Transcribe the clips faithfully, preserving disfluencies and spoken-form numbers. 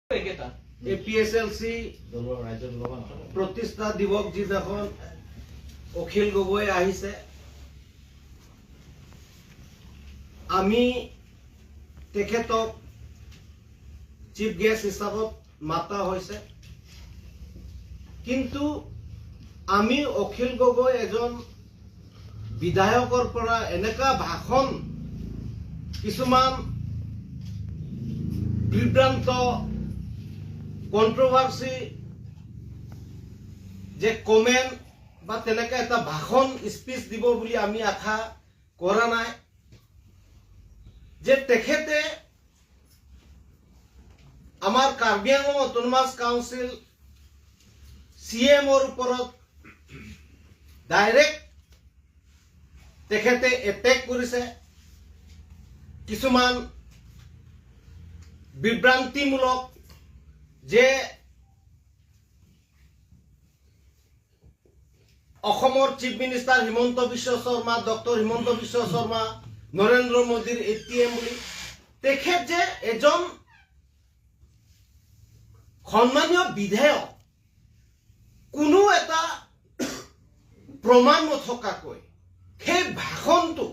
A P H L চি দলৰ ৰাইজৰ দলৰ পৰা নহয়। প্ৰতিষ্ঠা দিৱস যিদিনাখন অখিল গগৈ আহিছে, আমি তেখেতক চিফ গেষ্ট হিচাপত মাতা হৈছে, কিন্তু আমি অখিল গগৈ এজন বিধায়কৰ পৰা এনেকুৱা ভাষণ, কিছুমান বিভ্ৰান্ত, কণ্ট্ৰভাৰ্চি যে কমেণ্ট বা তেনেকুৱা এটা ভাষণ, স্পিচ দিব বুলি আমি আশা কৰা নাই। যে তেখেতে আমাৰ কাৰ্বি আংলং অট'নমাছ কাউন্সিল চি ই এমৰ ওপৰত ডাইৰেক্ট তেখেতে এটেক কৰিছে, কিছুমান বিভ্ৰান্তিমূলক যে অসমৰ চিফ মিনিষ্টাৰ হিমন্ত বিশ্ব শৰ্মা, ডক্টৰ হিমন্ত বিশ্ব শৰ্মা, নৰেন্দ্ৰ মোদীৰ এ টি এম বুলি, তেখেত যে এজন সন্মানীয় বিধায়ক, কোনো এটা প্ৰমাণ নথকাকৈ সেই ভাষণটো,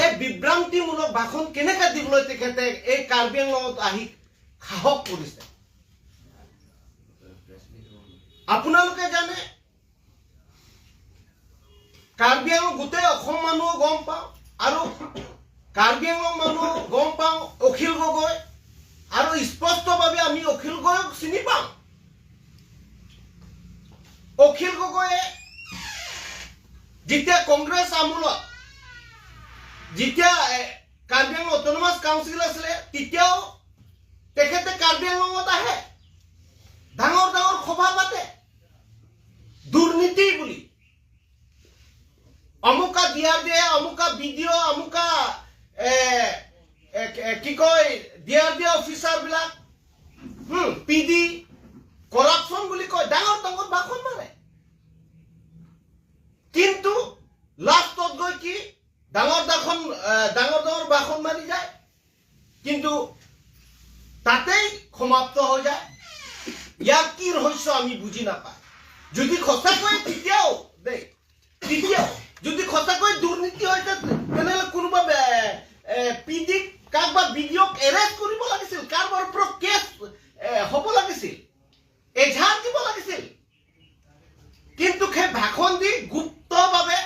এই বিভ্ৰান্তিমূলক ভাষণ কেনেকে দিবলৈ তেখেতে এই কাৰ্বি আংলঙত আহি সাহস কৰিছে? আপোনালোকে জানে, কাৰ্বি আংলং গোটেই অসম মানুহ গম পাওঁ, আৰু কাৰ্বি আংলং মানুহ গম পাওঁ অখিল গগৈ, আৰু স্পষ্টভাৱে আমি অখিল গগৈক চিনি পাওঁ। অখিল গগৈয়ে যেতিয়া কংগ্ৰেছ আমোলত, যেতিয়া, এ, কাৰ্বি আংলং অট'নমাছ কাউন্সিল আছিলে, তেতিয়াও তেখেতে কাৰ্বি আংলঙত আহে, ডাঙৰ ডাঙৰ সভা পাতে, দুৰ্নীতি বুলি। অমুকা ডি আৰ ডি এ, অমুকা বি ডি অ', অমুকা, এ, এ, এ, কি কয়, D R D A officer বিলাক, হুম, পি ডি, কৰাপশ্যন বুলি কয়, ডাঙৰ ডাঙৰ ভাষণ মাৰে। কিন্তু লাষ্টত গৈ কি ডাঙৰ ডাঙৰ, এ, ডাঙৰ ডাঙৰ ভাষণ মাৰি যায়, কিন্তু তাতেই সমাপ্ত হৈ যায়। ইয়াৰ কি ৰহস্য আমি বুজি নাপাওঁ। যদি সঁচাকৈ তেতিয়াও দেই, তেতিয়াও যদি সঁচাকৈ দুৰ্নীতি হৈছে, তেনেহ'লে কোনোবা, এ, এ, পি ডিক, কাৰোবাৰ বি ডি অ'ক এৰেষ্ট কৰিব লাগিছিল, কাৰোবাৰ ওপৰত কেছ, এ, হ'ব লাগিছিল, এজাহাৰ দিব লাগিছিল। কিন্তু সেই ভাষণ দি গুপ্তভাৱে,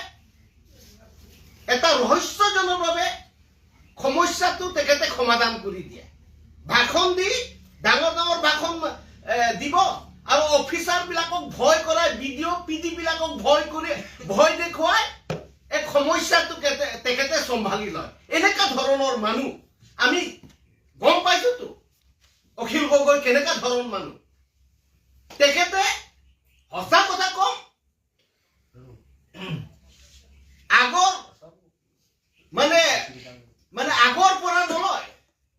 এটা ৰহস্যজনকভাৱে সমস্যাটো তেখেতে সমাধান কৰি দিয়ে। ভাষণ দি ডাঙৰ ডাঙৰ ভাষণ, এ, দিব আৰু অফিচাৰ বিলাকক ভয় কৰাই, B D O', P D বিলাকক ভয় কৰি, ভয় দেখুৱাই এক সমস্যাটো কেতে-, তেখেতে চম্ভালি লয়। এনেকুৱা ধৰণৰ মানুহ আমি গম পাইছোতো, অখিল গগৈ কেনেকুৱা ধৰণৰ মানুহ। তেখেতে সঁচা কথা কম, আগৰ মানে, মানে আগৰ পৰা নলয়,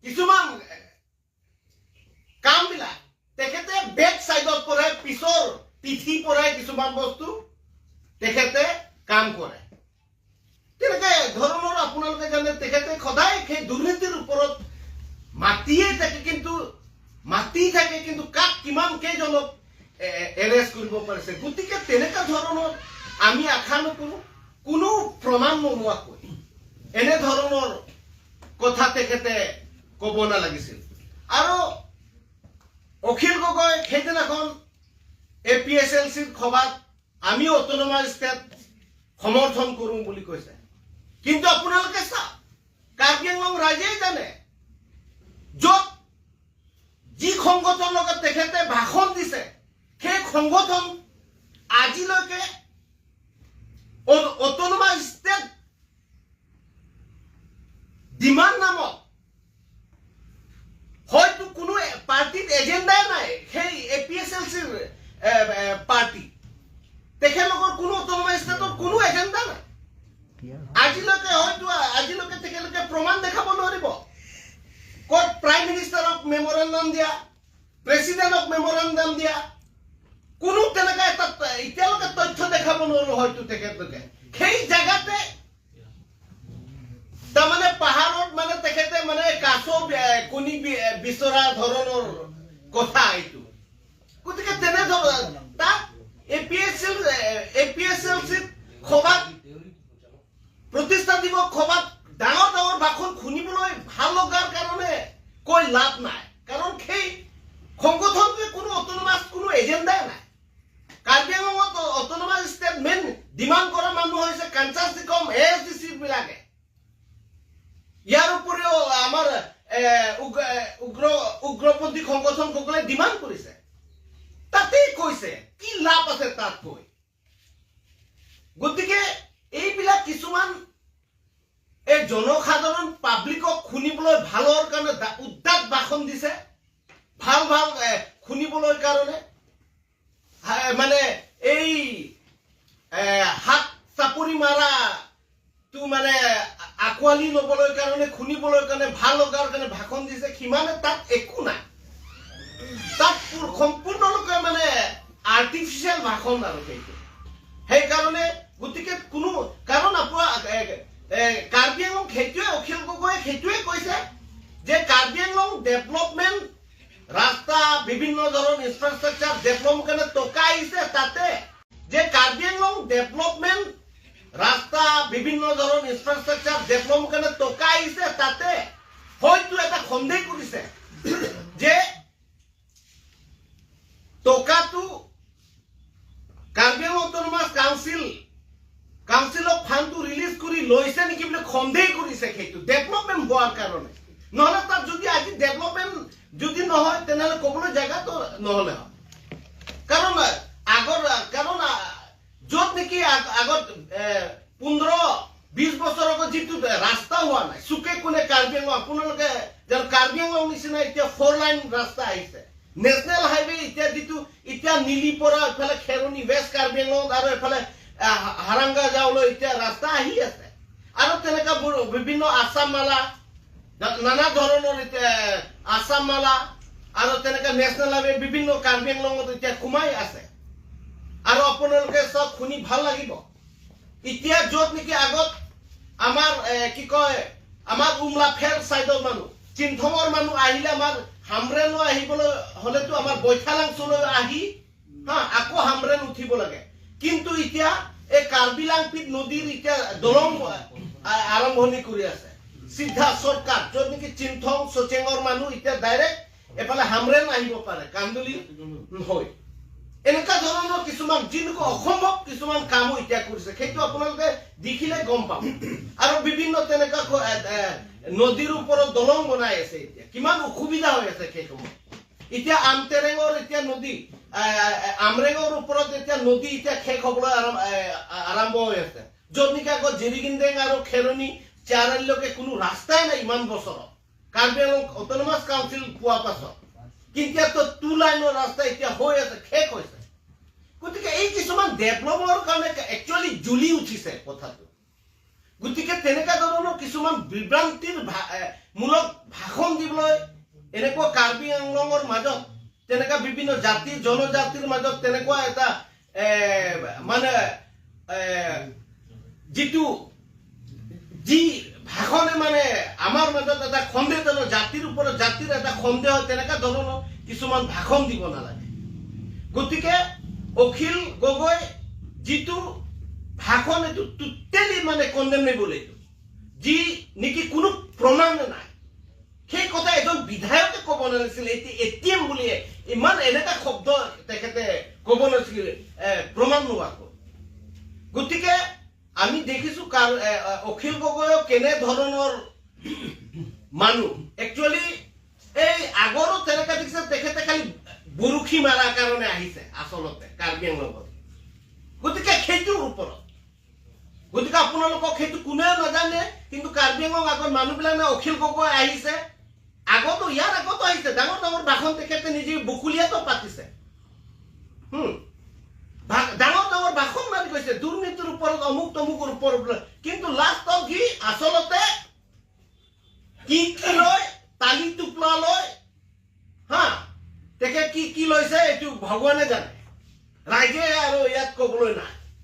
কিছুমান কামবিলাক তেখেতে বেক চাইডত কৰে, পিছৰ পিঠি পৰাই কিছুমান বস্তু তেখেতে কাম কৰে। তেনেকে ধৰণৰ আপোনালোকে জানে, তেখেতে সদায় সেই দুৰ্নীতিৰ ওপৰত মাতিয়ে থাকে, কিন্তু মাতি থাকে, কিন্তু কাক কিমান কেইজনক এ-, এ-, এৰেষ্ট কৰিব পাৰিছে। গতিকে তেনেকুৱা ধৰণৰ আমি আশা নকৰোঁ, কোনো প্ৰমাণ নোলোৱাকৈ এনেধৰণৰ কথা তেখেতে ক'ব নালাগিছিল। আৰু অখিল গগৈ সেইদিনাখন এ পি এইচ এল চিৰ সভাত আমি অট'নমাছ ষ্টেট সমৰ্থন কৰোঁ বুলি কৈছে। কিন্তু আপোনালোকে চাওক, কাৰ্বি আংলং ৰাইজেই জানে, য'ত যি সংগঠনৰ লগত তেখেতে ভাষণ দিছে, সেই সংগঠন আজিলৈকে অ-, অট'নমাছ ষ্টেট ডিমাণ্ড নামত হয়তো কোনো এ-, পাৰ্টিত এজেণ্ডাই নাই, সেই এ পি এইচ এল চিৰ, এ, এ, পাৰ্টি। তেখেতলোকৰ কোনো অট'নমাছ ষ্টেটৰ কোনো এজেণ্ডা নাই। আজিলৈকে হয়তো, আজিলৈকে তেখেতলোকে প্ৰমাণ দেখাব নোৱাৰিব। ক'ত প্ৰাইম মিনিষ্টাৰক মেমৰেণ্ডাম দিয়া, প্ৰেচিডেণ্টক মেমৰেণ্ডাম দিয়া, কোনো তেনেকুৱা এটা ত-, এতিয়ালৈকে তথ্য দেখাব নোৱাৰো হয়তো তেখেতলোকে। সেই জেগাতে তাৰমানে পাহাৰত মানে তেখেতে মানে কাছ বি- এ, কণী বি- এ, বিচৰা ধৰণৰ কথা এইটো। গতিকে তেনেধৰণৰ তাত এ পি এছ চিৰ এ পি এছ এল চিত সভাত, প্ৰতিষ্ঠা দিৱস সভাত ডাঙৰ ডাঙৰ ভাষণ শুনিবলৈ ভাল লগাৰ কাৰণে কৈ লাভ নাই। কাৰণ সেই সংগঠনটোৱে কোনো অট'নমাছ, কোনো এজেণ্ডাই নাই। কাৰ্বি আংলঙত অট'নমাছ ষ্টেট মেইন ডিমাণ্ড কৰা মানুহ হৈছে কাঞ্চাছ টিকম, এ এছ ডি চি বিলাকে। ইয়াৰ উপৰিও আমাৰ এ, উগ- এ, উগ্ৰ উগ্ৰপন্থী সংগঠনসকলে ডিমাণ্ড কৰিছে। তাতেই কৈছে, কি লাভ আছে তাত কৈ? গতিকে এইবিলাক কিছুমান এই জনসাধাৰণ পাব্লিকক শুনিবলৈ ভালৰ কাৰণে দা- উদ্দাত ভাষণ দিছে, ভাল ভাল এ, শুনিবলৈ কাৰণে। হা- মানে এই এ, হাত চাপৰি মাৰাটো মানে আ- আঁকোৱালি ল'বলৈ কাৰণে, শুনিবলৈ কাৰণে, ভাল লগাৰ কাৰণে ভাষণ দিছে, সিমানে তাত একো নাই। তাত পু- সম্পূৰ্ণৰূপে মানে আৰ্টিফিচিয়েল ভাষণ আৰু সেইটো। সেইকাৰণে গতিকে কোনো কাৰণ আপোনাৰ এ, এ, কাৰ্বি আংলং সেইটোৱে, অখিল গগৈয়ে সেইটোৱে কৈছে যে কাৰ্বি আংলং ডেভেলপমেণ্ট, ৰাস্তা, বিভিন্ন ধৰণৰ ইনফ্ৰাষ্ট্ৰাকচাৰ ডেভেলপমেণ্ট কাৰণে টকা আহিছে তাতে, যে কাৰ্বি আংলং ডেভেলপমেণ্ট, ৰাস্তা, বিভিন্ন ধৰণৰ ইনফ্ৰাষ্ট্ৰাকচাৰ ডেভেলপমেণ্ট কাৰণে টকা আহিছে তাতে হয়তো এটা সন্দেহ কৰিছে যে টকাটো কাৰ্বি আংলং অট'নমাছ কাউন্সিল কাউন্সিলৰ ফাণ্ডটো ৰিলিজ কৰি লৈছে নেকি বুলি সন্দেহ কৰিছে সেইটো ডেভেলপমেণ্ট হোৱাৰ কাৰণে। নহ'লে তাত যদি আজি ডেভেলপমেণ্ট যদি নহয়, তেনেহ'লে ক'বলৈ জেগাটো নহ'লে হয়। কাৰণ আগৰ, কাৰণ য'ত নেকি আগ- আগত এ, পোন্ধৰ বিশ বছৰ আগত যিটো ৰাস্তা হোৱা নাই, চুকে কোণে কাৰ্বি আংলং, আপোনালোকে যেন কাৰ্বি আংলং নিচিনা এতিয়া ফ'ৰ লাইন ৰাস্তা আহিছে, নেশ্যনেল হাইৱে এতিয়া যিটো এতিয়া নিলিপৰা এইফালে খেৰণি, ৱেষ্ট কাৰ্বি আংলং আৰু এইফালে আহ, হাৰাংগা যাবলৈ এতিয়া ৰাস্তা আহি আছে। আৰু তেনেকা বোৰ- বিভিন্ন আছাম মালা, না- নানা ধৰণৰ এতিয়া আছাম মালা আৰু তেনেকা নেশ্যনেল হাইৱে বিভিন্ন কাৰ্বি আংলঙত এতিয়া সোমাই আছে। আৰু আপোনালোকে চাওক, শুনি ভাল লাগিব। এতিয়া য'ত নেকি আগত আমাৰ এ, কি কয়, আমাৰ উমলাফেৰ চাইডৰ মানুহ, চিনথঙৰ মানুহ আহিলে আমাৰ হামৰেণলৈ আহিবলৈ হ'লেতো আমাৰ বৈঠালাংচুলৈ আহি হা, আকৌ হামৰেণ উঠিব লাগে। কিন্তু এতিয়া এই কাৰ্বি লাংপিত নদীৰ এতিয়া দলং আ- আৰম্ভণি কৰি আছে, চিধা চৰ্টকাট, য'ত নেকি চিনথং চচেঙৰ মানুহ এতিয়া ডাইৰেক্ট এফালে হামৰেণ আহিব পাৰে, কান্দুলি হৈ। এনেকুৱা ধৰণৰ কিছুমান যিনকো অসম্ভৱ কিছুমান কামো এতিয়া কৰিছে, সেইটো আপোনালোকে দেখিলে গম পাব। আৰু বিভিন্ন তেনেকুৱা ক- এ- এ- নদীৰ ওপৰত দলং বনাই আছে, এতিয়া কিমান অসুবিধা হৈ আছে সেই সময়ত। এতিয়া আমটেৰেঙৰ এতিয়া নদী, আ- আ- আমৰেঙৰ ওপৰত এতিয়া নদী এতিয়া শেষ হ'বলৈ আৰম্ভ, আ- আ- আৰম্ভ হৈ আছে। য'ত নেকি আকৌ জিৰিগিনডেং আৰু খেৰণি চাৰিআলিলৈকে কোনো ৰাস্তাই নাই ইমান বছৰত, কাৰ্বি আংলং অট'নমাছ কাউন্সিল পোৱা পাছত। কিন্তু ইয়াততো টু লাইনৰ ৰাস্তা এতিয়া হৈ আছে, শেষ হৈছে। গতিকে এই কিছুমান ডেভেলপৰ কাৰণে একচুৱেলি জ্বলি উঠিছে কথাটো। গতিকে তেনেকুৱা ধৰণৰ কিছুমান বিভ্ৰান্তিৰ ভা- এ, মূলক ভাষণ দিবলৈ এনেকুৱা কাৰ্বি আংলঙৰ মাজত তেনেকুৱা বিভিন্ন জাতি জনজাতিৰ মাজত তেনেকুৱা এটা এ, মানে এ, যিটো যি ভাষণে মানে আমাৰ মাজত এটা সন্দেহ, জাতিৰ ওপৰত জাতিৰ এটা সন্দেহ, তেনেকুৱা ধৰণৰ কিছুমান ভাষণ দিব নালাগে। গতিকে অখিল গগৈ যিটো ভাষণ, এইটো টোটেলি মানে কণ্ডেমনেবল, এইটো যি নেকি কোনো প্ৰমাণ নাই। সেই কথা এজন বিধায়কে ক'ব নালাগিছিল, এটি এ টি এম বুলিয়ে ইমান এনেকুৱা শব্দ তেখেতে ক'ব নালাগিছিল, এ, প্ৰমাণ নোহোৱাকৈ। গতিকে আমি দেখিছো কাৰ এ, এ, অখিল গগৈও কেনে ধৰণৰ মানুহ। একচুৱেলি এই আগৰো তেনেকা দেখিছে, তেখেতে খালি বৰশী মাৰাৰ কাৰণে আহিছে আচলতে কাৰ্বি আংলঙত। গতিকে সেইটোৰ ওপৰত, গতিকে আপোনালোকক সেইটো কোনেও নাজানে, কিন্তু কাৰ্বি আংলং আগত মানুহবিলাক নে অখিল গগৈ আহিছে, আগতো ইয়াৰ আগতো আহিছে, ডাঙৰ ডাঙৰ ভাষণ তেখেতে নিজে বকুলীয়াতো পাতিছে। হুম। ভা- ডাঙৰ ডাঙৰ ভাষণ মাৰি কৈছে দুৰ্নীতিৰ ওপৰত, অমুক তমুকৰ ওপৰত বোলে। কিন্তু লাষ্টত সি আচলতে কি কি লয়, তালি টোপলা লয়, হা, তেখেতে কি কি লৈছে এইটো ভগৱানে জানে, ৰাইজে আৰু ইয়াত ক'বলৈ নাই।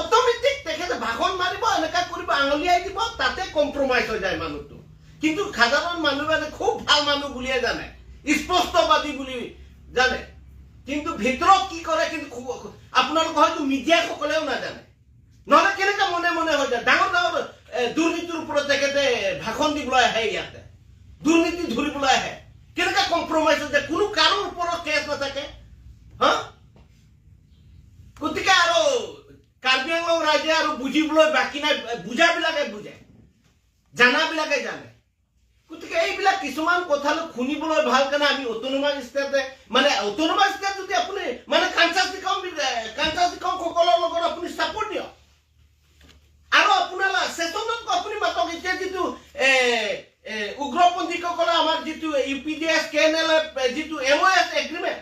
অট'মেটিক তেখেতে ভাষণ মাৰিব, এনেকা কৰিব, আঙুলিয়াই দিব, তাতে কম্প্ৰমাইজ হৈ যায় মানুহটো। কিন্তু সাধাৰণ মানুহে খুব ভাল মানুহ বুলিয়ে জানে, স্পষ্টবাদী বুলি জানে, কিন্তু ভিতৰত কি কৰে কিন্তু খু- আপোনালোকে হয়তো মিডিয়াসকলেও নাজানে। নহ'লে কেনেকা মনে মনে হৈ যায়? ডাঙৰ ডাঙৰ এ, দুৰ্নীতিৰ ওপৰত তেখেতে ভাষণ দিবলৈ আহে ইয়াতে, দুৰ্নীতি ধৰিবলৈ আহে। কেনেকা কম্প্ৰমাইজ হৈ যায়? কোনো কাৰো ওপৰত কেছ নাথাকে, হা? গতিকে আৰু কাৰ্বি আংলং ৰাইজে আৰু বুজিবলৈ বাকী নাই, বুজাবিলাকে বুজে, জানাবিলাকে জানে। গতিকে এইবিলাক কিছুমান কথালৈ শুনিবলৈ ভাল কাৰণে আমি অট'নমাছ ষ্টেটে, মানে অট'নমাছ ষ্টেট যদি আপুনি মানে কাঞ্চাছ টিকম, কাঞ্চাছ টিকমসকলৰ লগত আপুনি ছাপোৰ্ট দিয়ক। আৰু আপোনাৰ লা- ছেছনত আপুনি মাতক, এতিয়া যিটো এ, এ, উগ্ৰপন্থীসকলে আমাৰ যিটো U P D S, K N L F, এ, যিটো এম অ' এছ এগ্ৰিমেণ্ট,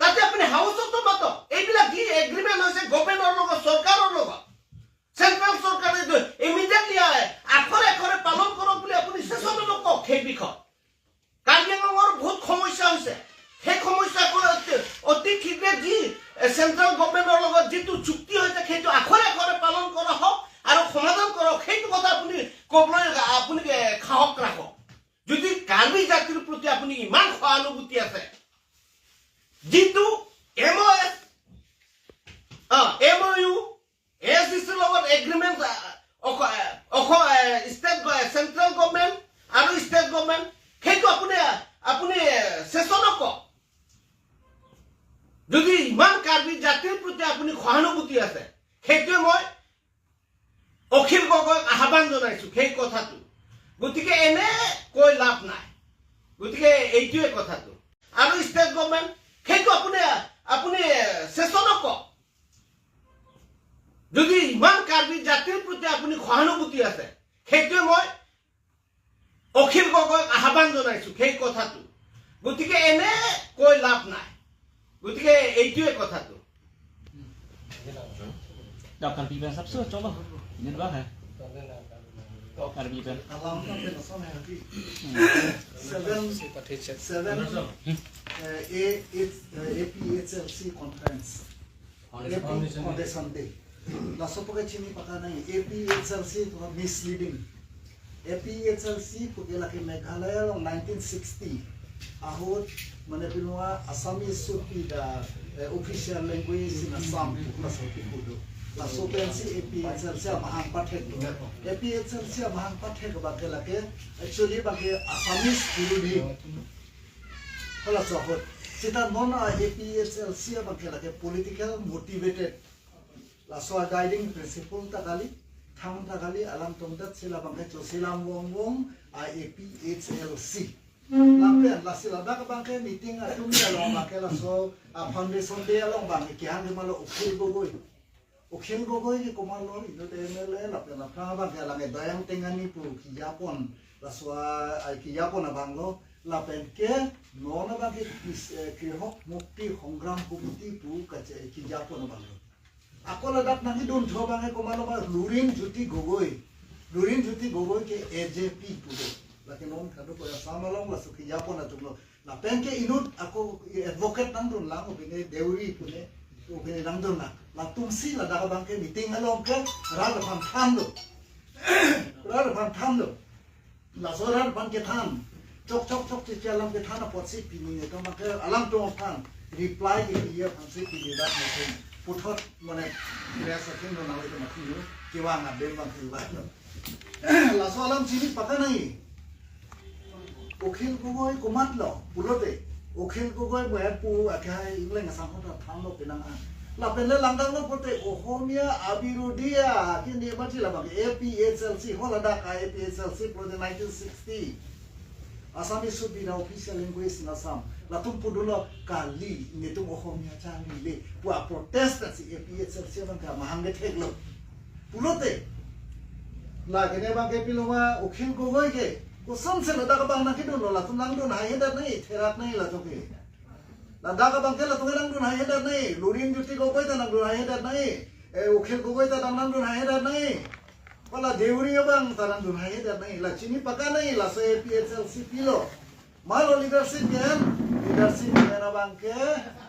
তাতে আপুনি হাউচতো মাতক। এইবিলাক যি এগ্ৰিমেণ্ট হৈছে গভৰ্ণমেণ্টৰ লগত, চৰকাৰৰ লগত, চেণ্ট্ৰেল চৰকাৰে ইমিডিয়েটলি আখৰে আখৰে পালন কৰক বুলি আপুনি ছেছনতো কওক সেই বিষয়ে। কাৰ্বি আংলঙৰ বহুত সমস্যা হৈছে, সেই সমস্যাবোৰ অতি, অতি শীঘ্ৰে যি এ, চেণ্ট্ৰেল গভৰ্ণমেণ্টৰ লগত যিটো চুক্তি হৈছে সেইটো আখৰে আখৰে পালন কৰা হওক আৰু সমাধান কৰক, সেইটো কথা আপুনি কবলৈ আপুনি এ, সাহস ৰাখক। যদি কাৰ্বি জাতিৰ প্ৰতি আপুনি ইমান সহানুভূতি আছে, যিটো এম অ' এছ, এম অ' ইউ, এ এছ ডি চিৰ লগত এগ্ৰিমেণ্ট, ষ্টেট, চেণ্ট্ৰেল গভৰ্ণমেণ্ট আৰু ষ্টেট গভৰ্ণমেণ্ট, সেইটো আপুনি, আপুনি ছেছনক কওক। যদি ইমান কাৰ্বি জাতিৰ প্ৰতি আপুনি সহানুভূতি আছে, সেইটোৱে মই অখিল গগৈক আহ্বান জনাইছো সেই কথাটো। গতিকে এনে কৈ লাভ নাই। গতিকে এইটোৱে কথাটো। আৰু ষ্টেট গভৰ্ণমেণ্ট, সেইটো আপুনি, আপুনি ছেছনক কওক। যদি ইমান কাৰ্বি জাতিৰ প্ৰতি আপুনি সহানুভূতি আছে, সেইটোৱে মই অখিল গগৈক আহ্বান জনাইছো সেই কথাটো। গতিকে এনে কৈ লাভ নাই। গতিকে এইটোৱে কথাটো। Dap Karbi Pen sab su cholo. Ini dua hai. Karbi Pen. Alam ka pinason hai ki. Seven, seven, eh, A H, eh, A P H L C conference. Foundation. A P Foundation Day. Laso puke chini pakanai, A P H L C to misleading. A P H L C puke lake Meghalaya along nineteen sixty ahut mane pinua Assamese should be the, eh, official language in Assam. Laso pi kudo. Laso pensi A P H L C amahang pathek. A P H L C amahang pathek abangke lake actually abangke Assamese guru di. Halaso ahut. Sita non a A P H L C abangke lake political motivated. Laso a guiding principle ta kali, thang ta kali, alam tongdat sila abangke cho silam wong wong a A P H L C. Lapen lasi ladak abangke meeting atum ya lo abangke laso a foundation day along abangke kehang ke malo Akhil Gogoi. Akhil Gogoi ke komatlo, inut M L A lapen laphrang abangke alang e Dayang Tengani pu kejapon, laso a, ai kejapon abanglo, lapen ke non abangke kis-, eh, Krihok Mukti Songram Komiti pu kache kejapon abanglo. Ako ladak nangkedun tho abangke komatlo ma Lurinjyoti Gogoi. Lurinjyoti Gogoi ke A J P pulo. Lake non kadokave Assam along laso kejapon atumlo. Lapen ke inut ako advocate nangdun lang, upine Deuri pune, upine nangdun lang. Latumsi ladak abangke meeting along ke rat aphan thanlo. Rat aphan thanlo. Laso rat aphan kethan. Chok chok chok chichi alam kethan apotsi pini netum abangke alam atum aphan reply ke iya aphansi pini dak meeting. Puthot mane press atum lo nang itu mati yo. Kevang adem abangke lo. Laso alam chini pakanai. Akhil Gogoi komatlo, pulote. Akhil Gogoi mo ya pu akhai ingleng asang hota thanlo penang an. Lapen le langdanglo pulote Ohomia abirodhi a, kini mati labang A P H L C, holadak a A P H L C pulote nineteen sixty. Assamese should be the official language in Assam. Latum pudulo kali, netum Ohomia charlile. Pu a protest si A P H L C abangke amahang ketheklo. Pulote. La kene abangke piloma Akhil Gogoi ke. Kosonsi ladak abang nangkedunlo, latum nangdun haihedet nai, therak nai latum ke. Ladak abangke latum nangdun haihedet nai, Lurinjyoti Gogoi ta nangdun haihedet nai, eh, Akhil Gogoi ta nang nangdun haihedet nai. Hala Deuri abang ta nangdun haihedet nai, la chini pakanai, laso A P H L C pilo. Malo leadership pen, leadership pen Abangke,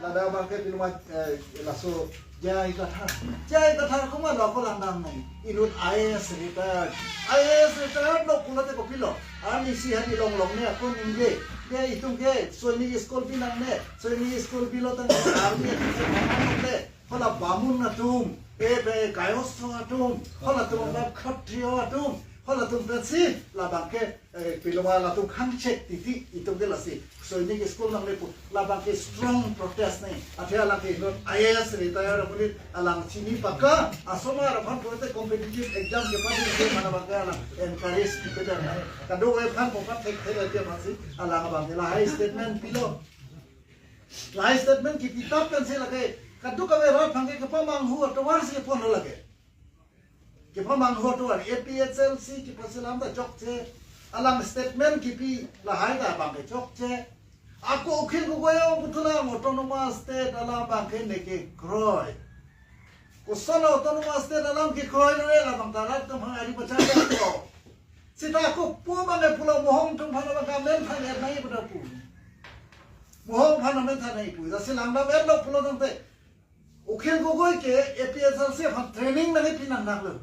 ladak abangke piloma, eh, laso J I Kathar. J I Kathar komatlo ako langdam nangji. Inut I A S retired. I A S retired lo pulote kopilo. Army si hadi longlongne ako ningje. Ke itum ke Sainik School pi nangne. Sainik School pilo tangte army ke nangne. Hala bamun atum, eh, be kayostro atum, halatum abang khatrio atum, halatum pensi labangke, eh, piloma latum khangchek titi itum ke lasi. Sainik School nangle pu, labangke strong protest nangji. Athe alangke inut I A S retired amonit alang chini paka, asomar aphan pulote competitive exam kepadi ke mana bangke alang encourage kepedang nangji. Kadokave aphan phopat thekthek aja aphansi alang abangke lahai statement pilo. Lahai statement kipi tap pensi lake kadokave rat abangke kepamanghu atovar si ponlo lake. Kepamanghu atovar A P H L C kepasilam ta chokche. Alang statement kipi lahai ta abangke chokche. Ako Akhil Gogoi ong puthot lang autonomous state alam abangke neke kroi. Koson autonomous state alam kekroilo re labang ta rat atum hang ari pacharli ako. Seta ako pu abangke pulo Mohong atum aphan abangke amen than-et nangji pu ta pu. Mohong aphan amen than nangji pu. Lasi langdam-etlo pulo tangte. Akhil Gogoi ke A P H L C aphan training nangkepi nangdaklo.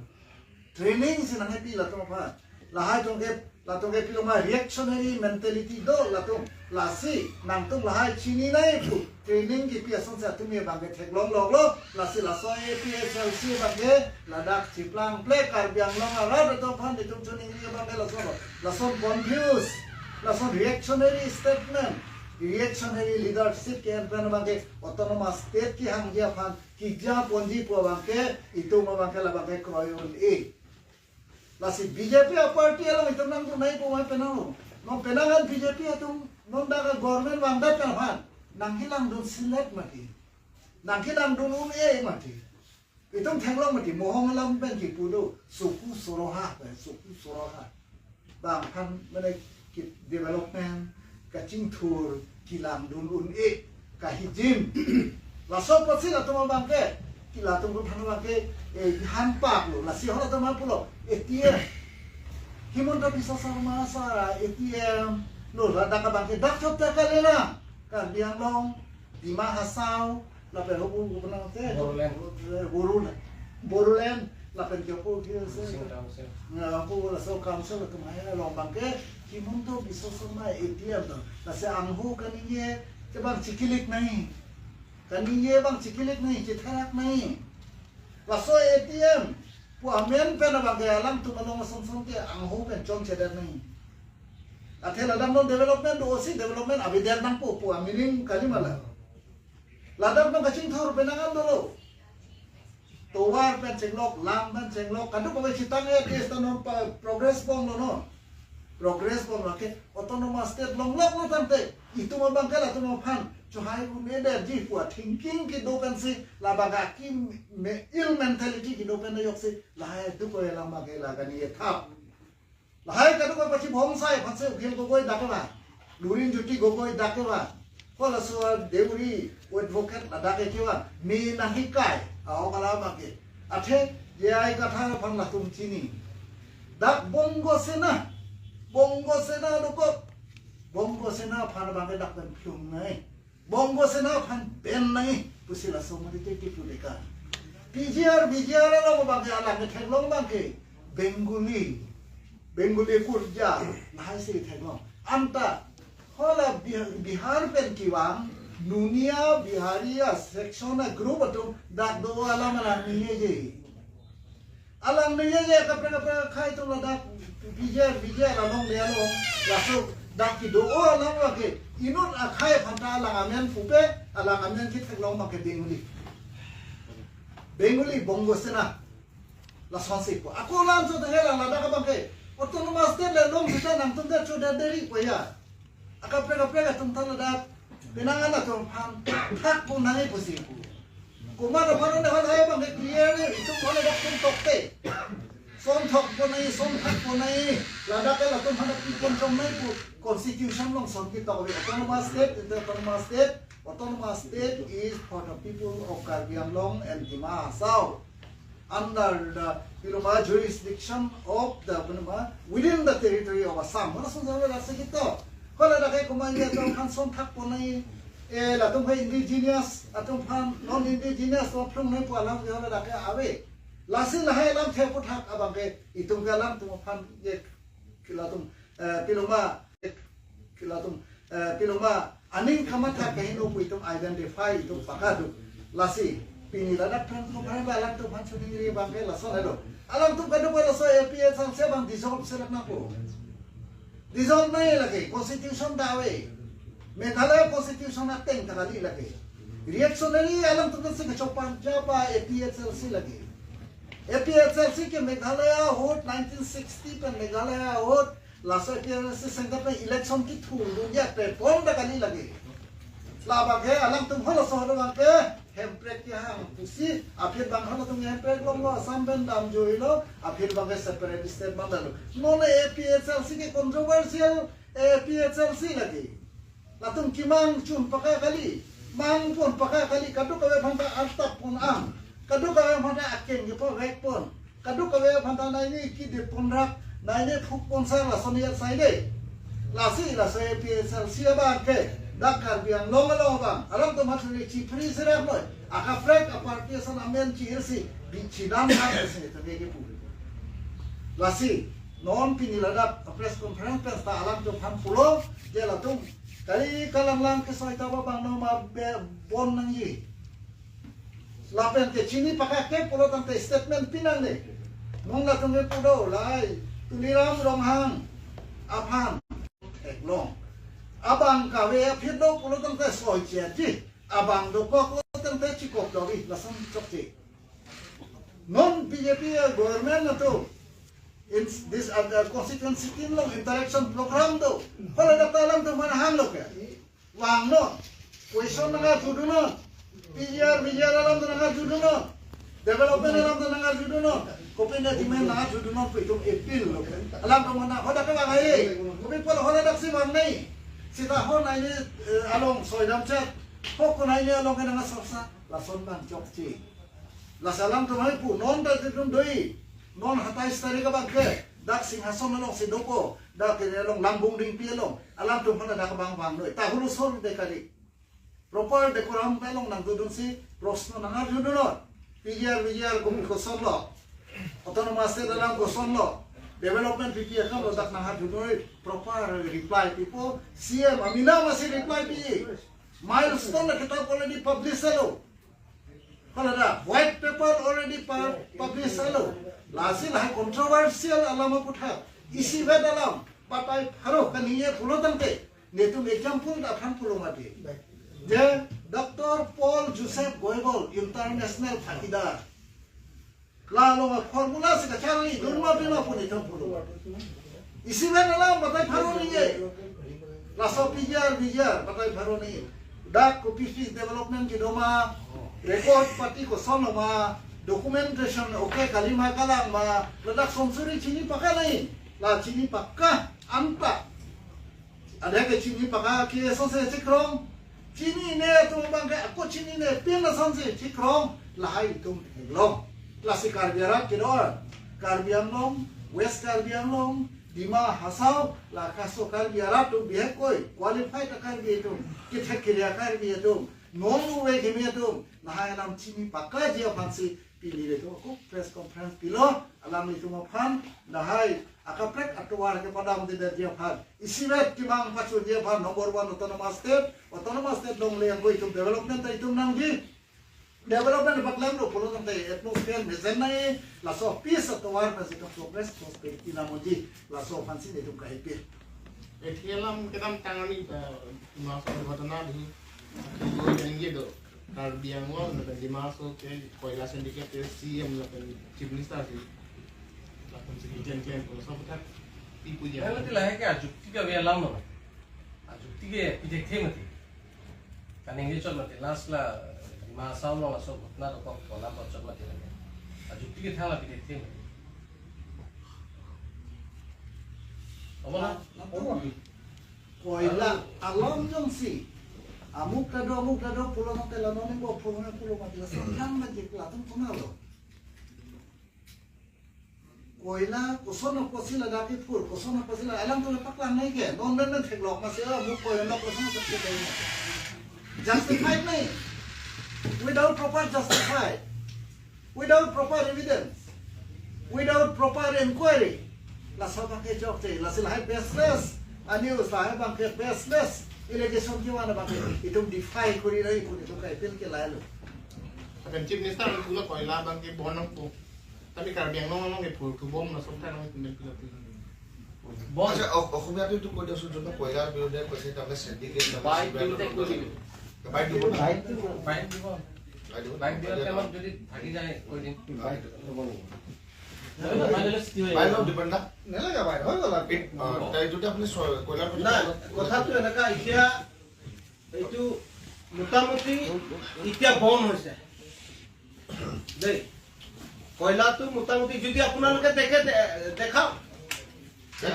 Training si nangkepi latum aphan. Lahai atum ke, latum ke piloma reactionary mentality do latum. Lasi nangtum lahai chini nangji pu training kipi asonsi atum abangke theklong longlo. Lasi laso A P H L C abangke ladak chiplang ple Karbi Anglong arat atum aphan itum choningri abangke lasonlo. Lason confuse, lason reactionary statement, reactionary leadership ke-en pen abangke autonomous state kehangji aphan keja ponji pu abangke itum abangke labangke kroi un-e. Lasi B J P aparty along itum nangdun nangji pu mai penang lo. Non penang an B J P atum non dak government vangdet pen aphan nangkelangdun sinlet mati. Nangkelangdun un-e mati. Itum theklong mati Mohong alam pen kipu do. Soku soroha, eh, soku soroha. Bang aphan mane ke development, kachingthur, kelangdun un-e, kahijim. Laso apotsi latum abangke, ke latum aphan abangke, eh, hanpak lo, lasi halatum aphan pulo, A T M. Himanta Biswa Sarma sa A T M lo, ladak abangke dak chot ta kalilang. Karbi Anglong, Dima Hasao, lapen hopu penang te, Bodoland. Bodoland. Bodoland, lapen ke hopu ke se. Housing Council. Nggak, hopu laso council latum hai along abangke, Himanta Biswa Sarma A T M to. Lasi angho kaningje, ke bang chikilik nangji. Kaningje bang chikilik nangji, chethak nangji. Laso A T M pu amen pen abangke alangtum along ason son ke angho pen chonchedet nangji. Athe ladak non development do-osi development avedet nangpo pu amining kali ma la. Ladak non kachingthur penang an dolo. Tovar pen chenglok, lam pen chenglok, kadokave chetang-et, yes, ta non pa progress bomlo non. Progress bomlo ke autonomous state longloklo tangte itum abangke latum aphan chohai un-edet ji pu a thinking kedo pensi labangke aki me ill mentality kedo pen ajoksi lahai duk ko elang abangke la kaningje thap. Lahai kadokave pachibhongsai aphansi Akhil Gogoi dak kevan, Lurinjyoti Gogoi dak kevan, halaso Deuri advocate ladak ke kevan, me nangkekai, a-ok alam abangke. Athe J I Kathar aphan latum chini. Dak Bongo Sena, Bongo Sena dokok, Bongo Sena aphan abangke dak pen phlung nangji. Bongo Sena aphan ban nangji pusi laso mari te kipu deka. P G R, V G R along abangke alang ketheklong abangke Bengali, Bengali Kurja, lahai si theklong. Anta hala Bih-, Bihar pen kevang Nunia Bihari a section a group atum dak do alam alang ningjeje. Alang ningjeje kaprek kaprek akhei atum ladak P G R, V G R along le along, laso dak kedo-o alang abangke inut akhei aphan ta alang amen pupe, alang amen ketheklong abangke Bengali. Bengali, Bongo Sena. Lasonsi pu. Ako lam so tanghe la ladak abangke autonomous state le long sita nangtum ta chodet deri pu ya. Akaprek kaprek atum ta ladak penang an atum aphan thakpon nangji pusi pu. Komat aphan ne hal hai abangke clear ne itum hal ladak pun tokte. Son thakpon nangji, son thakpon nangji. Ladak ke latum aphan pi ponchom nangji pu constitution along son ketok ave. Autonomous state, inter autonomous state. Autonomous state is for the people of Karbi Anglong and Dima Hasao under the, you know, jurisdiction of the, you know, within the territory of Assam. Halaso jang le lasi ketok. Hala dak ke komat atum aphan son thakpon nangji. Eh, latum ke indigenous atum aphan, non indigenous atum aphan nangpu alam ke hala dak ke ave. Lasi lahai alamthe aputhak abang ke itum ke alangtum aphan ke latum, eh, piloma, latum, eh, piloma aning kamatha kaheno pu itum identify itum pakaduk. Lasi pini ladak press conference alangtum aphan choningri abang ke lason ado. Alangtum kaduk laso A P H L C abang dissolve si lak nangpo. Dissolve nangji lake, constitution ta ave. Meghalaya constitution ateng ta kali lake. Reactionary alangtum si kachopang japa A P H L C lake. A P H L C ke Meghalaya ahut nineteen sixty pen Meghalaya ahut laso A P H L C center pen election kethurdun ya pe pon ta kali lake. Labang ke alangtum halaso halaso abang ke Hemprek kehang pusi, aphi abang halatum Hemprek longlo, Assam pen damjuilo, aphi abang ke separate state mandalo. Non A P H L C ke controversial A P H L C lake. Latum kemang chun paka kali, mang pon paka kali, kadokave aphan ta artap pon am, kadokave aphan ta akeng kepavek pon. Kadokave aphan ta nai ne kidi ponrak, nai ne phuk ponsar lason ya sai de. Lasi laso A P H L C abang ke dak Karbi Anglong along abang alangtum aphan choningri chipri serak noi. Akaprek aparty ason amen chihirsi bichinam ha si tame kepu. Lasi non pini ladak press conference pen ta alangtum aphan pulo, je latum kali kalanglang kesoi ta abang noma be bon nangji. Lapen ke chini pakak ke pulo tangte statement pi nangne. Mong latum ke pu do lahai Tuliram Ronghang aphan theklong. Abang kave aphi do pulo tangte soi chiji. Abang dokok lo tangte chikop dogi lason chokche. Non B J P government atum in this, uh, constituency tin along interaction program do. Hala dak ta alangtum aphan hanglo ke. Vangnon. Question nangkarjudunon. P G R, V G R alam ta nangkarjudunon. Development alam ta nangkarjudunon. Kopine demand nangkarjudunon pu itum appeal lo. Alangtum aphan hadak ke vang ai. Kopi apot haladak si vangnoi. Seta ho nai ne, eh, along soi damchet. Ho ko nai ne along ke nangkarsorsa. Lason abang chokche. Lasi alangtum hai pu non ta itum do-i. Non hatai sitari ke abang ke. Dak Singhason along si dopo. Dak ke along Langbung Ringpi along. Alangtum aphan dak abang vangnoi. Ta hulusor de kali. Proper decorum along nangdodunsi proshno nangkarjudunon. P G R, V G R komi kosonlo. Autonomous State alam kosonlo. Development P P akam lo dak nangkarjudunoi. Proper reply pipo. C M amena masi reply pi. Milestone akitap already publish lo. Hala dak, white paper already pu-, publish lo. Lasi lahai controversial alam aputhak. Isivet alam, batai pharo kaningje pulo tangte. Netum example ta aphan pulo mati. Je Doctor Paul Joseph Goebel, international thakidar. La along formula si kacharlidun ma pima pu netum pulo. Isivet alam batai pharo ningje. Laso P G R, V G R batai pharo ningje. Dak kopisi development kedo ma, record pati koson ma, documentation okay kali ma kalang ma, ladak sonsuri chini paka nai. La chini paka anta. Ada ke chini paka ke sonse chikrong. Chinine atum abang ke ako chinine pin asonsi chikrong lahai itum theklong. Lasi Karbi arat kedo-an, Karbi Anglong, West Karbi Anglong, Dima Hasao, la kaso Karbi arat atum bihek koi, qualified a Karbi atum, kethek keria Karbi atum, non uve kimi atum, lahai alam chini pakaji aphansi pini le tu ako press conference pilo, alanglitum aphan, lahai akaprek atovar kepadamdedet ji aphan. Isivet kemang pachun ji aphan, number one autonomous state, autonomous state longle angko itum development ta itum nangji. Development paklemlo pulo tangte atmosphere mejen nai, laso peace atovar pensi itum progress prosperity namonji, laso aphansi netum kaipir. Ethi alam kedamtang arni, eh, masa ghotona di, di go yang gitu. Karbi Anglong, lapen Dima Hasao ke koila syndicate ke C M lapen Chief Minister si. Lapen si Jen Jen ko sob tak tipu ya. Yang nanti lahai ke ajukti kave alam lo. Ajukti ke pithekthe mati. Kaningje chot mati, last la Dima Hasao along laso ghotona dokok kolam chot mati lake. Ajukti ke thang la pithekthe mati. Apa na? Apa? Koila alam jongsi amuk ta do, amuk ta do pulo tangte la non ingbo pulo na pulo mati la sengkang na jik latum tuna lo. Koila koson apotsi ladak kephur, koson apotsi la alangtum le paklang nai ke, non dan dan theklong masi amuk koila koson apotsi koila. Justified nahi. Without proper justify, without proper evidence, without proper inquiry, laso abangke chokche, lasi lahai baseless anews, lahai abangke baseless allegation kevan abangke itum defy kori nangji pu itum ke appeal ke lahelo. Chief Minister, anu koila abangke bon nangpo. Tapi Karbi Anglong along ke phurthu bom na sob thailo, itum appeal appeal. Bon. আচ্ছা, অ-, অসমীয়াটো এইটো কৈ দিয়কচোন, যোনটো কয়লাৰ বিৰুদ্ধে কৈছে, তাৰমানে syndicate, তাৰমানে বাইক চিবিআই দিওঁতে তদন্ত কৈ দিবি। বাইক দিব না? বাইক দিব। বাইক দিব। বাইক দিব। বাইক দিয়াৰ টাইমত যদি থাকি যায়, কৈ দিম। বাইক দিব। বাইক দিব, দীপেন দা? নালাগে বাইক, হৈ গ'ল আৰু। এই, অ, তাই যদি আপুনি চ-, কয়লাৰ নাই, কথাটো এনেকা, এতিয়া এইটো মোটামুটি এতিয়া বন্ধ হৈছে দেই। কয়লাটো মোটামুটি যদি আপোনালোকে দেখে, দে-, দেখাওক।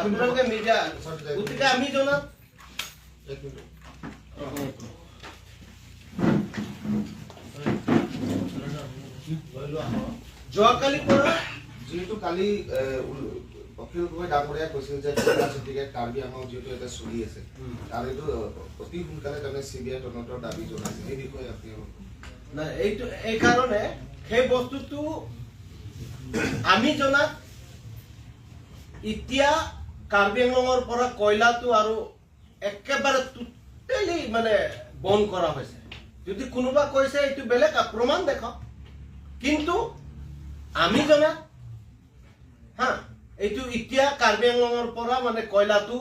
আপোনালোকে মিডিয়া, গতিকে আমি জনাত। এক মিনিট। যোৱাকালিৰ পৰা যিহেতু কালি, এ, উল-, অখিল গগৈ ডাঙৰীয়াই কৈছিল যে কয়লা চিণ্ডিকেট কাৰ্বি আংলং যিহেতু এটা চলি আছে, উম। আৰু এইটো অতি সোনকালে তাৰমানে চিবিআই তদন্তৰ দাবী জনাইছে, এই বিষয়ে আপুনি অলপ নাই, এইটো এইকাৰণে সেই বস্তুটো আমি জনাত এতিয়া কাৰ্বি আংলঙৰ পৰা কয়লাটো আৰু একেবাৰে totally মানে বন্ধ কৰা হৈছে। যদি কোনোবা কৈছে এইটো বেলেগ প্ৰমাণ দেখাওক, কিন্তু আমি জনাত, হা, এইটো এতিয়া কাৰ্বি আংলঙৰ পৰা মানে কয়লাটো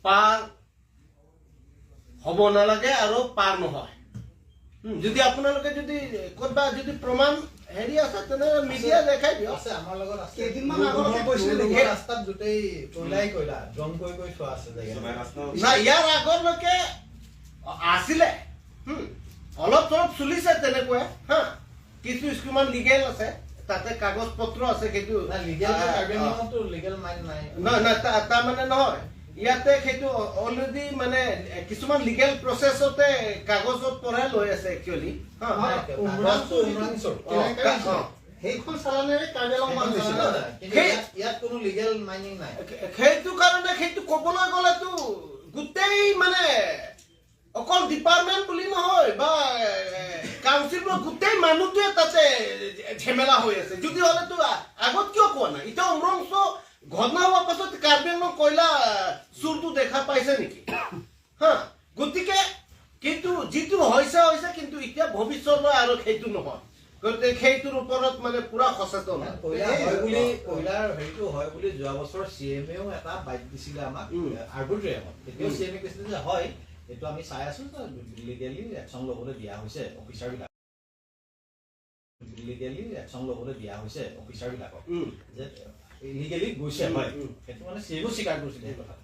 পাৰ হ'ব নালাগে আৰু পাৰ নহয়। হুম, যদি আপোনালোকে যদি ক'তবা যদি প্ৰমাণ হেৰি আছে, তেনে মিডিয়া দেখাই দিয়ক। আছে, আমাৰ লগত আছে। কেইদিনমান আগলৈকে কৈছিলে নেকি? ৰাস্তাত গোটেই কয়লাই কয়লা, জম কৈ কৈ থোৱা আছে জেগা। না, ইয়াৰ আগলৈকে আছিলে। হুম, অলপ চলপ চলিছে তেনেকুৱা, হা। কিছু কিছুমান লিগেল আছে, তাতে কাগজ পত্ৰ আছে, কিন্তু, না, লিগেল আ, কাৰ্বি আ, আংলঙততো লিগেল মাইন নাই। নহয়, নহয়, তা-, তাৰমানে নহয়। ইয়াতে সেইটো অ-, already মানে, এ, কিছুমান লিগেল প্ৰচেছতে কাগজত পৰাই লৈ আছে একচুৱেলি। হা, হা। নাই, কাগজটো উমৰাংচু, উমৰাংচুৰ। অ, কেলেংকাৰী কা-, হৈছে। অ। সেইখন চালানেৰে কাৰ্বি আংলং সেইখন বন্ধ হৈছে। চালানে, কিন্তু সেই ইয়াত, ইয়াত কোনো লিগেল মাইনিং নাই। খে-, সেইটো কাৰণে সেইটো ক'বলৈ গ'লেতো গোটেই মানে অকল ডিপাৰ্টমেণ্ট বুলি নহয় বা, এ, কাউন্সিলৰ গোটেই মানুহটোৱে তাতে ঝেমেলা হৈ আছে। যদি হ'লেতো আ-, আগত কিয় কোৱা নাই? এতিয়া উমৰাংচু ঘটনা হোৱাৰ পাছত কাৰ্বি আংলং কয়লা চুৰটো দেখা পাইছে নেকি? হা, গতিকে কিন্তু যিটো হৈছে, হৈছে, কিন্তু এতিয়া ভৱিষ্যতলৈ আৰু সেইটো নহয়। গতিকে সেইটোৰ ওপৰত মানে পুৰা সচেতন। কয়লা হয় বুলি, কয়লাৰ হেৰিটো হয় বুলি যোৱা বছৰ চি এম এও এটা বাইট দিছিলে আমাক, উম। আৰ্বুটৰিয়ামত। তেতিয়াও উম। চি এম এ কৈছিলে যে হয়, এইটো আমি চাই আছো, লিগেলি একশ্যন ল'বলৈ দিয়া হৈছে অফিচাৰবিলাক। লিগেলি একশ্যন ল'বলৈ দিয়া হৈছে অফিচাৰবিলাকক। উম। যে ইলিগেলি গৈছে, উম, হয়। উম। সেইটো মানে চি এম এও স্বীকাৰ কৰিছিলে সেই কথাটো।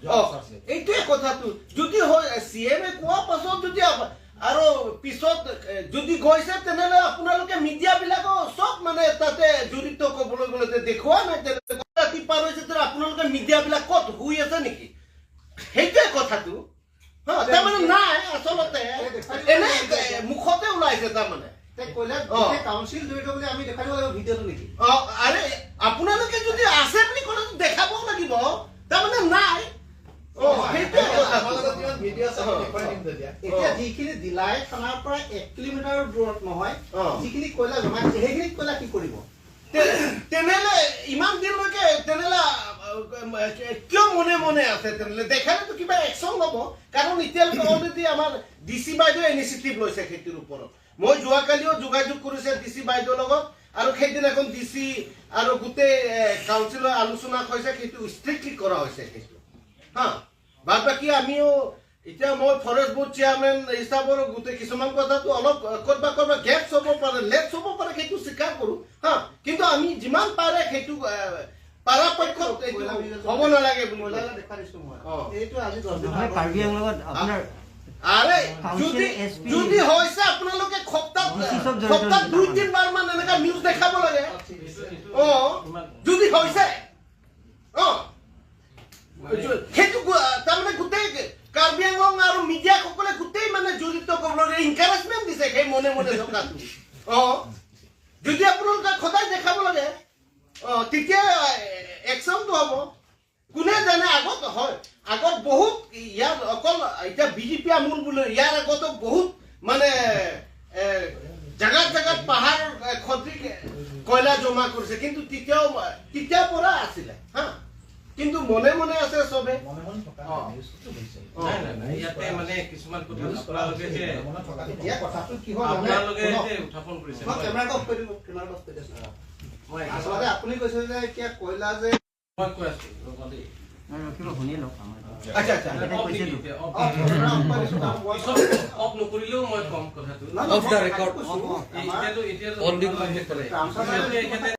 যোৱা অ, বছৰ আছিলে। এইটোৱে কথাটো। যদি হয়, চি এম এ কোৱা পাছত যদি আপ-, আৰু পিছত, এ, যদি গৈছে, তেনেহ'লে আপোনালোকে মিডিয়াবিলাকো চব মানে তাতে জড়িত ক'বলৈ গ'লে যে দেখুওৱা নাই, তেনেহ'লে ৰাতি পাৰ হৈছে, তেতিয়াহ'লে আপোনালোকে মিডিয়াবিলাক ক'ত শুই আছে নেকি? সেইটোৱে কথাটো। হা, তাৰমানে নাই আচলতে। এই দেখুৱাই দিব এনে, লাগে। এ, মুখতে ওলাইছে তাৰমানে। তে কয়লাত অ। গোটেই কাউন্সিল জড়িত বুলি আমি দেখাই দিব লাগিব ভিডিঅ'টো নেকি? অ, আৰে, আপোনালোকে যদি আছে বুলি ক'লে দেখাব লাগিব। তাৰমানে নাই। অ, অ, সেইটোৱে আমাৰ কথা। আমাৰ লগত যিমান ভিডিঅ' আছে, আমি অ, দেখুৱাই অ। দিম তেতিয়া। এতিয়া অ। যিখিনি ডিলাই থানাৰ পৰা এক কিলোমিটাৰ দূৰত নহয়, অ। যিখিনি কয়লা জমা দিছে, সেইখিনিত কয়লা কি কৰিব? তে-, তেনেহ'লে ইমান দিনলৈকে তেনেহ'লে, আ, আ, কিয় মনে মনে আছে? তেনেহ'লে দেখালেতো কিবা একশ্যন ল'ব। কাৰণ এতিয়ালৈকে অলৰেডি আমাৰ ডি চি বাইদেৱে ইনিচিয়েটিভ লৈছে খেতিৰ ওপৰত। মই যোৱাকালিও যোগাযোগ কৰিছে ডি চি বাইদেউৰ লগত, আৰু সেইদিনাখন ডি চি আৰু গোটেই, এ, কাউন্সিলৰ আলোচনা হৈছে, সেইটো ষ্ট্ৰিক্টলি কৰা হৈছে সেইটো। হা, বাদ বাকী আমিও এতিয়া মই ফৰেষ্ট বৰ্ড চেয়াৰমেন হিচাপৰ গোটেই কিছুমান কথাটো অলপ, এ, ক'তবা ক'তবা গেপছ হ'ব পাৰে, লেপছ হ'ব পাৰে, সেইটো স্বীকাৰ কৰোঁ। হা, কিন্তু আমি যিমান পাৰে সেইটো, এ, পাৰাপক্ষত এইটো হ'ব নালাগে বুলি কয়। দেখুৱাই দিছোঁ মই। অ। এইটো আজি দহ দিন নহয়, আগত কাৰ্বি আংলঙত আপোনাৰ আৰে, কাউন্সিল, যদি, এছ পি, যদি হৈছে আপোনালোকে সপ্তাহত, ডি চি চব জড়িত সপ্তাহত হৈছে দুই তাৰমানে। তিনিবাৰ মান এনেকা নিউজ দেখাব লাগে। অ, যদি হৈছে। অ। সেইটো গো-, তাৰমানে গোটেই কাৰ্বি আংলং আৰু মিডিয়াসকলে গোটেই মানে জড়িত কৰিবলৈ এনকাৰেজমেণ্ট দিছে সেই মনে মনে থকাটো। অ। যদি আপোনালোকে সদায় দেখাব লাগে, অ, তেতিয়া, এ, একশ্যনটো হ'ব। কোনে জানে আগত, হয়, আগত বহুত ইয়াত অকল এতিয়া বিজেপি আমোল বোলে, ইয়াৰ আগতো বহুত মানে এ, জাগাত জাগাত পাহাৰ এ, খদ্ৰি কয়লা জমা কৰিছে, কিন্তু তেতিয়াও তেতিয়াৰ পৰা আছিলে হা, কিন্তু মনে মনে আছে চবে। মনে মনে থকা অ। নাই, নিউজটো হৈছে। অ। নাই, নাই, নাই, ইয়াতে মানে কিছুমান কথা নিউজ কৰা আপোনালোকে হৈছে, যে মনে মনে থকা এতিয়া কথাটো কি হ'ল জানে? আপোনালোকে শুনক। যে উত্থাপন কৰিছে, মই মই কেমেৰাটো অফ কৰি দিব, কেমেৰাটো অফ কৰি দিয়ক। মই আচলতে আপুনি কৈছে যে এতিয়া কয়লা যে মই কৈ আছো, ৰ'ব দেই। নাই, ৰখিব, শুনি লওক আমাৰ। আচ্ছা, আচ্ছা। তেখেতে অফ কৈছে নেকি তো। এতিয়া? Of of, of, of, of. পিছত অফ নকৰিলেও মই কম কথাটো। নহয়, নহয়, Off the মই record। কৈছো, অ, অ। আমাৰ এতিয়াতো, এতিয়াতো Only আপোনালোকে contact কৰে। ৰামচন্দ্ৰ এতিয়াতো এখেতে